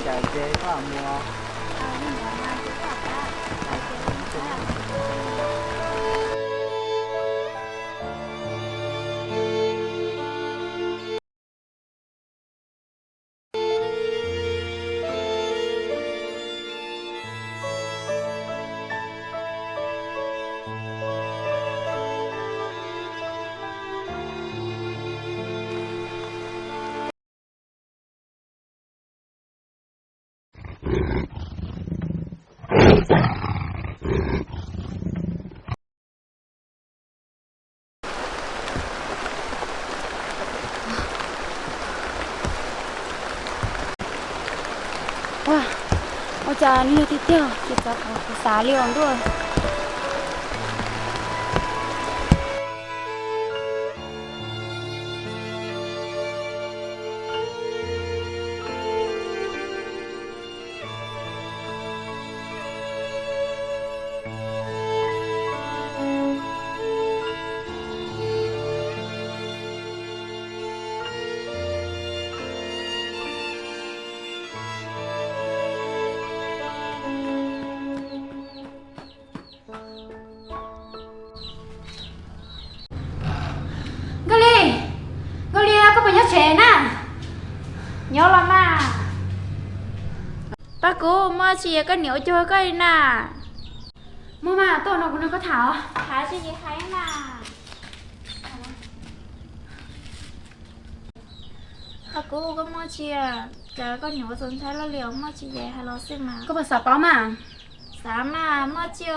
Ces koj mus. Ua cas nws tiag tiag ces txav qhov kuv xav li os ntuj. Nkauj Lis, Nkauj Lis, koj puas nyob tsev na? Nyob los mas. Paj Kub, muaj tsi koj niam ua cuag koj li na? Muaj mas, tuaj no kuv nrog koj tham os. Hais tsis hais na. Paj Kub, koj muaj tsi, cas koj niam ua txaus ntshai luaj li os, muaj tsi ces hais los xwb mas. Koj puas xav paub mas? Xav mas, muaj tsi.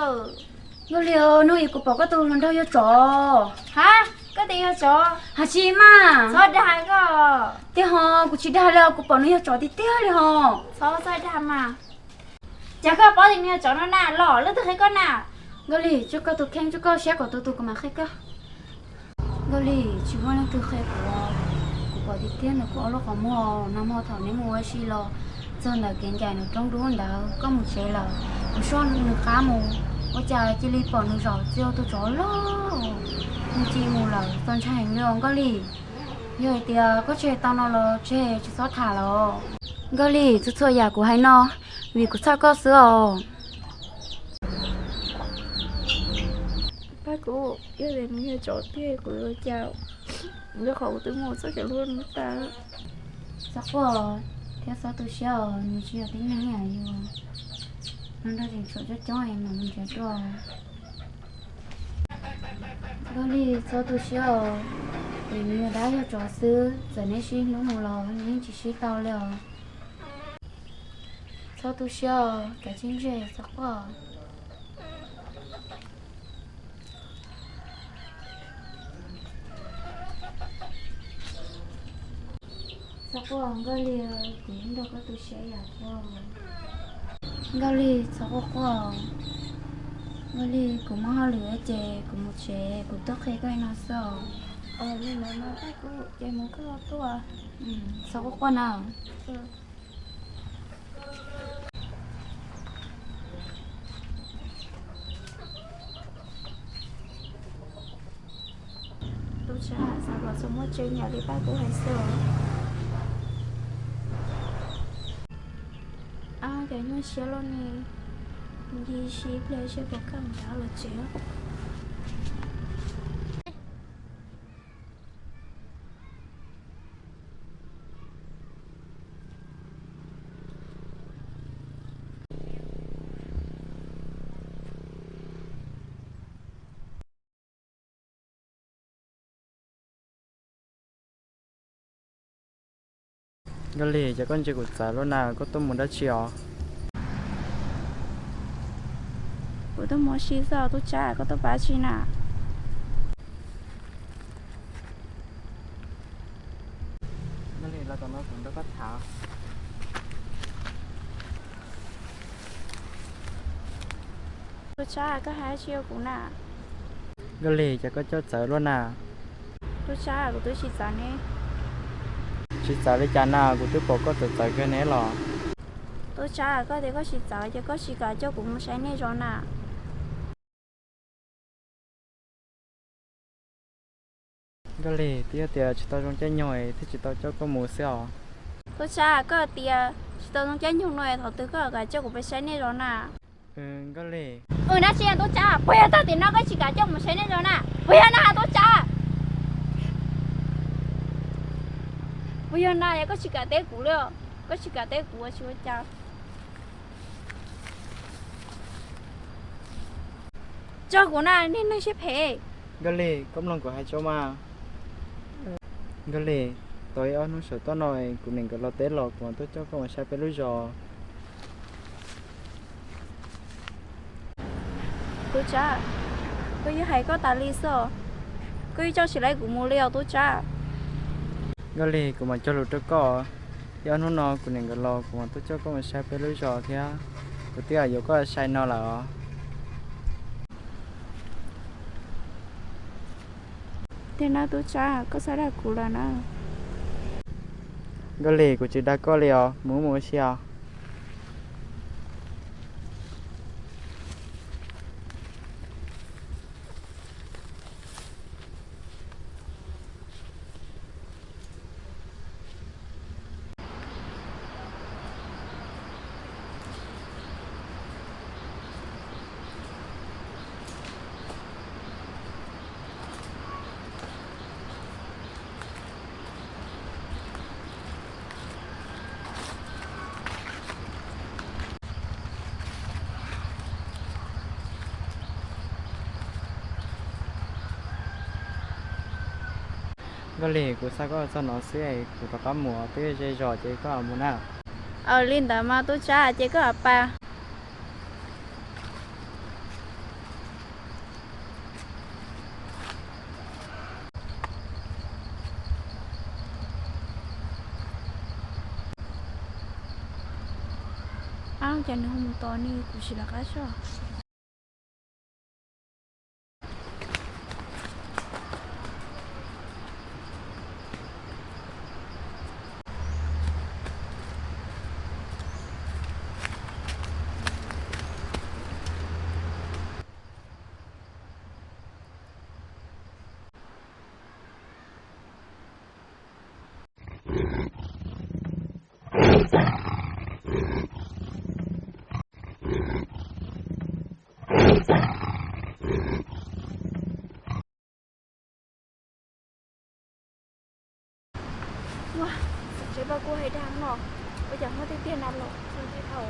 Nkauj Lis, hnub ib kuv pom koj tus hluas nraug yog tsov. Ha, koj tias yog tsov? Hais tsis mas. Txhob dag koj. Tiag ho, kuv tsis dag li os, kuv pom nws yog tsov tiag tiag li ho. Txhob txhob dag mas. Cas koj paub tias nws yog tsov no na, los leej twg qhia koj na? Nkauj Lis, tso koj tus kheej, tso koj siab kom tus tus kuv mam qhia koj. Nkauj Lis, tsis muaj leej twg qhia kuv, kuv pom tiag tiag ntawm kuv ob lub qhov muag. Nag hmo thaum neb mus ua si los txog ntawm kev ncaim nws roob dub ntawd, koj mus tsev lawm, kuv soj nws qab mus, ua cas cia li pom nws zaum txia tus tsov loj, nws cia li mus lawm, txaus ntshai heev li os Nkauj Lis. Yog hais tias koj tseg tau no los tseg, tsis txhob tham lawm. Nkauj Lis, txhua txhua yam kuv hais no vim kuv txhawj koj xwb os. Paj Kub, yog tias nws yog tsov tiag kuv yuav ua cas? Rau qhov kuv twb mus txoj kev hlub nws tas. Txhob quaj thiab txhob tu siab os, nws tsis yog tib neeg ib yam yus. Nws nrog tseem tshuav coob coob es mam mus nrhiav dua. Nkauj Lis, txhob tu siab os, vim nws yog dab yog tsov xwb, txawm neb sib hlub mus los nws yeej tsis sib tau li os. Txhob tu siab os, kav tsij ntseg, txhob quaj. Txhob quaj Nkauj Lis, kuv yeej nrog koj tu siab yam koj. Nkauj Lis, txhob quaj quaj. Nkauj Lis, kuv muaj hauj lwm ces kuv mus tsev, kuv tuaj qhia koj li no xwb os. Li ntawd no, ces mus koj tuaj. Txhob quaj quaj na. Tub Tsab, xav kom txhob muaj tseeb yam li Paj Kub hais xwb os. Ab, cas nyuaj siab luaj ne. Mus ncig ib pliag seb puas kaj mus rov los tsev. Nkauj Lis, cas koj ntsia kuv txawv luaj na, koj tuaj mus dab tsi os? Kuv tuaj mus ua si xwb os Tub Tsab, koj tuaj pab tsi na? Nkauj Lis, los tom no kuv nrog koj tham. Tub Tsab, koj hais tsi rau kuv na? Nkauj Lis, cas koj coj txawv luaj na? Tub Tsab, kuv twb tsis txawv ne. Tsis txawv li cas na, kuv twb pom koj txawv txawv kawg ne los. Tub Tsab, koj tias koj tsis txawv ces koj tsis kam coj kuv mus saib nej zos na. Nkauj Lis, twb yog tias tsis tau zoo caij nyoog thiaj tsis tau coj koj mus xwb os. Tub Tsab, koj tias Tsis tau zoo caij nyoog no, thaum twg koj kam coj kuv pais saib nej zos na? Nkauj Lig. Ua dab tsi Tub Tsab? Puas yog tag tim no koj tsis kam coj mus saib nej zos na? Puas yog na Tub Tsab? Puas yog na, yog koj tsis kam teb kuv li, koj tsis kam teb kuv ua tsis ua cas. Tso kuv na, niag neeg siab phem. Nkauj Lig, koj mloog kuv hais tso mas. Nkauj Lig, tau ib ob hnub saum toj no kuv niam nkawd los teb los kuv mam tuaj coj koj mus saib peb lub zos. Tub Tsab, koj yeej hais koj tas li xwb os. Koj yeej coj tsis tau kuv mus li os Tub Tsab. Nkauj Lig, kuv mam cog lus rau koj. Ib ob hnub no kuv niam nkawd los kuv mam tuaj coj koj mus saib peb lub zos thiab. Kuv twb yuav koj sai no lawm os. Tiag na Tub Tsab, koj txhob dag kuv lawm na. Nkauj Lig, kuv tsis dag koj li os, mus mus ua si os. Nkauj Lig, kuv xa koj txog no xwb, kuv rov qab mus, twb ze zos ces koj mus na. Aws, li ntawd mas Tub Tsab, ces koj pais. Ab, cas nws ho mus tos ne, kuv sim lawv qab soj. Ua, xav seb Paj Kub hais dag no, ua cas muaj tiag tiag na los txog ntshe dhau.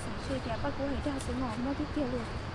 Xav seb tias Paj Kub hais dag xwb no muaj tiag tiag li.